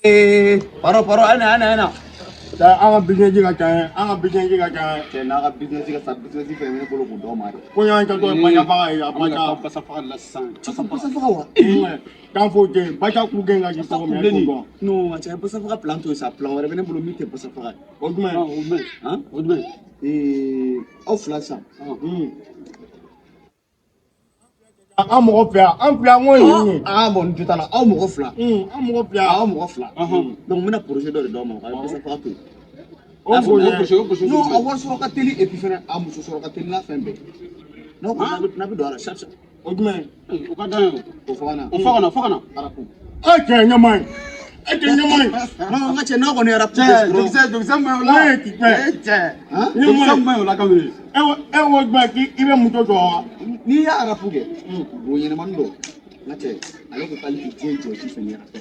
Ee, paro paro, ana ana ana. An ka business ka ca ye, an ka business ka ca ye. Cɛ, n'a ka business ka sa, business fɛn bɛ ne bolo k'o d'aw ma de. Ko y'an kɛtɔ ye baja faga ye, a baja. Basa faga la sisan. Basa basa faga wa? K'an fo ten, baja k'u gɛn ka jigin cogo min, e t'o dɔn. Non, cɛ, basa faga plan to yen sa, plan wɛrɛ bɛ ne bolo min tɛ basa faga ye. O jumɛn? O jumɛn? Han? O jumɛn? Ee, aw fila sisan. An mɔgɔ fila, an fila, n ko ye nin ye. Ah bon, n jo t'a la, aw mɔgɔ fila. An mɔgɔ fila. Aw mɔgɔ fila. Donc n bɛna projet dɔ de d'aw ma, a ye basa faga to yen. O projet. O projet. Non, a wari sɔrɔ ka teli, et puis fɛnɛ a muso sɔrɔ ka teli n'a fɛn bɛɛ. N'aw kɔni n'a bɛ don a la sharp sharp. O jumɛn? O ka d'an ye. O fɔ ka na. O fɔ ka na, fɔ ka na. Arapu. E cɛ ɲɛma ye. E cɛ ɲɛma ye. Non, n ka cɛ, n'aw kɔni ye arapu. Cɛ, jokisɛ, jokisɛ ma ɲi o la. Ne ye kisɛ. E cɛ. Han? Jokisɛ ma ɲi o la kamalen. E ko jumɛn k'i bɛ muso jɔ wa? N'i y'a arapu kɛ, bon ɲɛnɛmani dɔ, n ka cɛ, ale ko k'ale tɛ diɲɛ jɔ si fɛ ni arapu.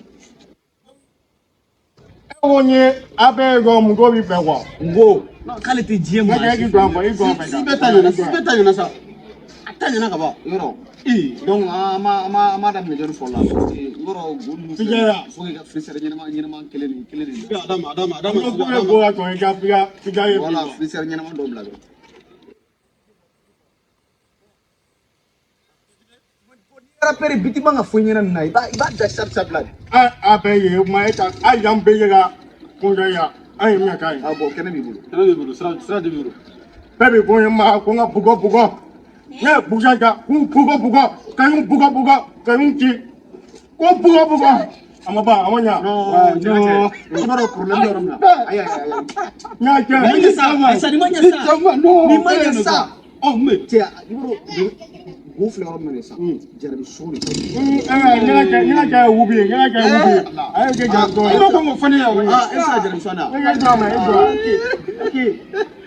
E ko n ye a bɛɛ jɔ muso b'i fɛ quoi. N ko k'ale tɛ diɲɛ N ka maa cɛ si k'i jɔ a fɛ, i jɔ a fɛ. Si bɛɛ ta ɲɛna, si bɛɛ ta ɲɛna sa. A ta ɲɛna ka ban. Yɔrɔ. Ee. Donc an ma daminɛ jɔni fɔlɔ la, parce que yɔrɔ go ninnu Fijɛ ya. Fo k'i ka frisɛri ɲɛnama ɲɛnama kelen ni kelen de. A d'a ma, a d'a ma, a d'a ma. N ko k'u bɛ bɔ ka jɔ i ka f'i ka f'i ka ye. Voilà, frisɛri ɲɛnama dɔ bila dɔrɔn. Rappeur biti man ka fɔ i ɲɛna nin na, i b'a da sharp sharp la de. A bɛɛ ye kuma e ta, hali an bɛɛ ye ka kɔnjɔ yan, an ye min k'a ye. Ah bon, kɛnɛ b'i bolo. Kɛnɛ b'i bolo, sira sira de b'i bolo. Bɛɛ bɛ bɔ yen ma ko n ka bugɔ bugɔ. Ne ye busan ta k'u bugɔ bugɔ, ka y'u bugɔ bugɔ, ka y'u ci. Ko bugɔ bugɔ. A ma ban, a ma ɲa. Non, non. I b'a dɔn problème bɛ yɔrɔ min na. Ayi ayi ayi. N y'a kɛ. Ni ma ɲɛ sa, ayi sa, ni ma ɲɛ sa. Non. Ni ma ɲɛ sa. Ɔ mais. Cɛ, i b'a dɔn go filɛ yɔrɔ min na sisan, jarabi sɔn de. Ne ka cɛ, ne ka cɛ ye wubi ye, ne ka cɛ ye wubi ye. A ye kɛ jarabi sɔn I ye. ma kɔn k'o fɔ ne ye o. Ah, e bɛ se ka jarabi sɔn na? Ne ka jɔ a ma, e jɔ. Ok.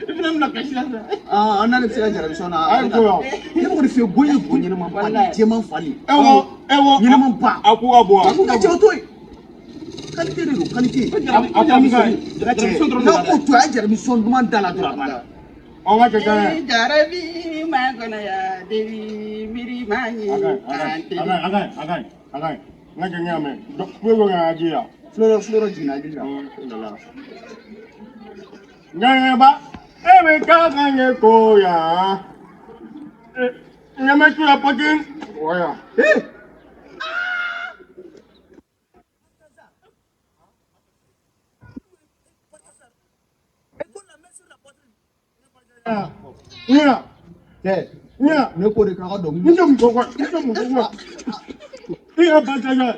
I fana bɛna kasi la sa. Ah, an n'ale bɛ se ka jarabi sɔn na. A ye ko yan. Ne bɛ k'o de f'i ye, go ye go ɲɛnama ba de, jɛman falen. E ko, e ko. Ɲɛnama ba. A ko ka bon wa? Ka cɛ o to yen. Qualité de don, qualité. A faamu ka ɲi. Ka cɛ, n'a ko to a ye jarabi sɔn duman da la dɔrɔn a banna. Ɔ n ka cɛ ka ɲi. Jarabi ma kɔnɔya debi miiri ma ɲi. A ka ɲi, a ka ɲi, a ka ɲi, a ka ɲi, a ka ɲi, a ka ɲi. N ka cɛ n y'a mɛn. Kulo bɛ ka ji yan. Fleur fleur jiginna hakili la. Oh là là. Ɲɛɲɛba, e bɛ taa ka ɲɛ ko yan. Ɲɛmɛ tu la pɔti. Waya. Eh! Ɲɛ, Cɛ, ɲɛ. ne ko de k'a ka dɔnkili. N tɛ muso kɔ, n tɛ muso kɔ. I ka ba ta kɛ.